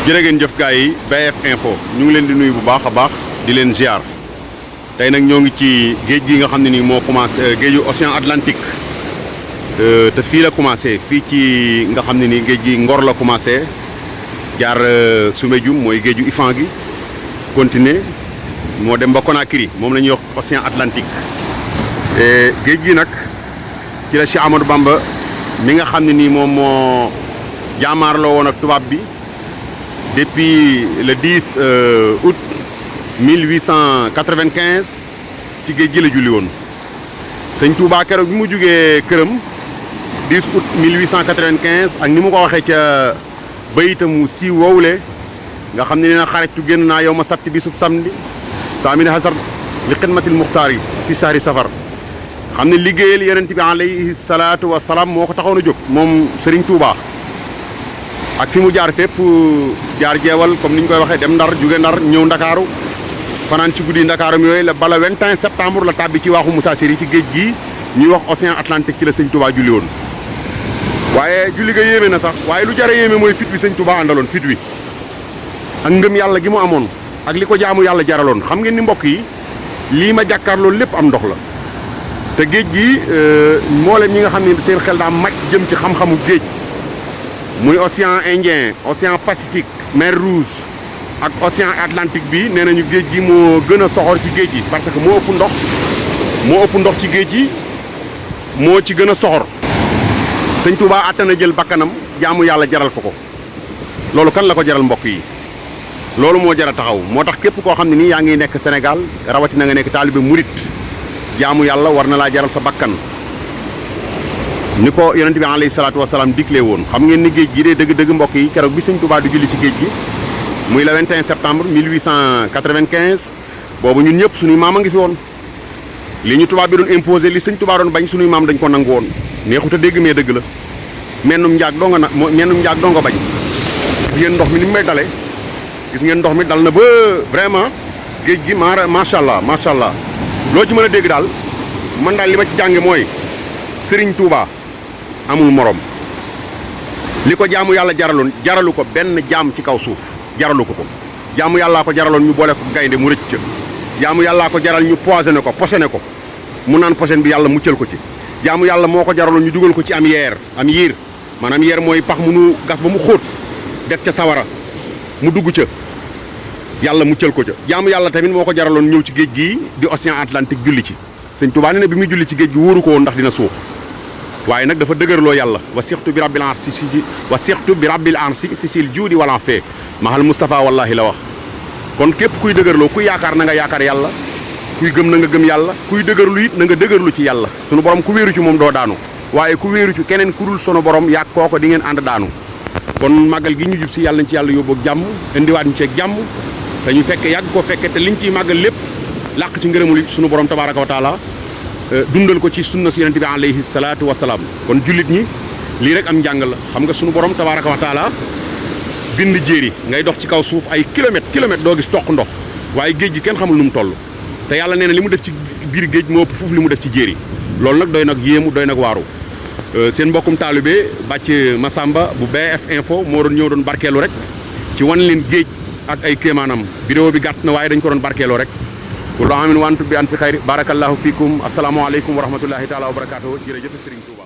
jërë ngeen jëf gars yi BF Info ñu ngi leen di nuyu bu baax a baax di leen ziar tey nag ñoo ngi ci géej gi nga xam ne nii moo commencé géeju Océan Atlantique te fii la commencé fii ci nga xam ne nii géej gi Ngor la commencé jaar Soumbédioune mooy géeju Ifan gi continuer moo dem ba Conakry moom la ñuy wax Océan Atlantique géej gi nag ci la Cheikh Amadou Bamba mi nga xam ne nii moom moo jaamaarloo woon ak tubaab bi depuis le 10 août 1895 ci géej gi la julli woon sëñ Touba keroog bi mu jugee këram 10 août 1895 ak ni mu ko waxee ca bayitamu siiw wowle nga xam ne nee na xarajtu génn naa yow ma sabti bisub samedi saamini hasar li xidmatil muxtaar yi fi sahri safar xam ne liggéeyal yonent bi alayhi salaatu wa salaam moo ko taxoon a jóg moom Serigne Touba ak fi mu jaar fépp jaar jeewal comme ni ñu koy waxee dem ndar jóge ndar ñëw ndakaaru fanaan ci guddi ndakaarum yooyu la bala 21 septembre la tàbbi ci waaxu Moussa Siri ci géej gi ñuy wax Océan Atlantique ci la sëñ Touba julli woon waaye julli ga yéeme na sax waaye lu jare yéeme mooy fit wi sëñ Touba àndaloon fit wi ak ngëm yàlla gi mu amoon ak li ko jaamu yàlla jaraloon xam ngeen ni mbokk yi lii ma jàkkaarloo lépp am ndox la te géej gi mboolem ñi nga xam ne seen xel daa màcc jëm ci xam-xamu géej muy océan Indien océan Pacifique mer Rouge ak océan Atlantique bi nee nañu géej gi moo gën a soxor ci géej gi parce que moo ëpp ndox ci géej gi moo ci gën a soxor sëñ Touba àttana jël bakkanam jaamu yàlla jaral ko loolu kan la ko jaral mbokk yi loolu moo jar a taxaw moo tax képp koo xam ne nii yaa ngi nekk Sénégal rawatina nga nekk taalibe murit jaamu yàlla war na laa jaral sa bakkan ni ko yonent bi alayhi salaatu wasalaam digle woon xam ngeen ni géej gi de dëgg-dëgg mbokk yi keroog bi sëñ Touba di julli ci géej gi muy le 21 septembre 1895 boobu ñun ñëpp suñuy maam a ngi fi woon li ñu tubaab bi doon imposé li sëñ Touba doon bañ suñuy maam dañ ko nangu woon neexut a dégg mais dëgg la mennum njaag doo nga bañ gis ngeen ndox mi ni mu may dale gis ngeen ndox mi dal na ba vraiment géej gi macha allah loo ci mën a dégg daal man daal li ma ci jànge mooy Serigne Touba amul morom li ko jaamu yàlla jaralu ko benn jaam ci kaw suuf jaralu ko jaamu yàllaa ko jaraloon ñu boole ko gaynde mu rëcc ca jaamu yàllaa ko jaral ñu poisonné ko mu naan poison bi yàlla muccal ko ci jaamu yàlla moo ko jaraloon ñu dugal ko ci am yiir maanaam yeer mooy pax mu nu gas ba mu xóot def ca sawara mu dugg ca yàlla muccal ko ca jaamu yàlla tamit moo ko jaraloon ñëw ci géej gii di Océan Atlantique julli ci sëñ Touba nee na bi muy julli ci géej gi wóoru ko woon ndax dina suux waaye nag dafa dëgërloo yàlla wa sixtu bi rabbil arsi sil juudi wala fee mahal Moustapha wallahi la wax kon képp kuy dëgërloo kuy yaakaar na nga yaakaar yàlla kuy gëm na nga gëm yàlla kuy dëgërlu it na nga dëgërlu ci yàlla sunu borom ku wéeru ci moom doo daanu waaye ku wéeru ci keneen ku dul sunu borom yaag kooko di ngeen ànd daanu kon màggal gi ñu jub si yàlla nañ ci yàlla yóbbu ak jàmm indiwaat ñu ci ak jàmm te ñu fekke yàgg ko fekke te liñ ciy màggal lépp làq ci ngërëmul sunu borom tabaraka wa taala dundal ko ci sunna si yonent bi alayhi salaatu wasalaam kon jullit ñi lii rek am njàng la xam nga sunu borom tabaraka wa taala bind jéeri ngay dox ci kaw suuf ay kilomètre doo gis toq ndox waaye géej gi kenn xamul nu mu toll te yàlla nee na li mu def ci biir géej moo ëpp foofu li mu def ci jéeri loolu nag doy nag yéemu doy nag waaru seen mbokkum taalibe bàcc Massamba bu BF Info moo doon ñëw doon barkeelu rek ci wan leen géej ak ay kéemaanam vidéo bi gàtt na waaye dañ ko doon barkeeloo rek kullu aamin wa antum bi an fi xayri barakallahu fiikum asalaamaaleykum wa rahmatullahi taala wa barakaatuhu jërëjëf Serigne Touba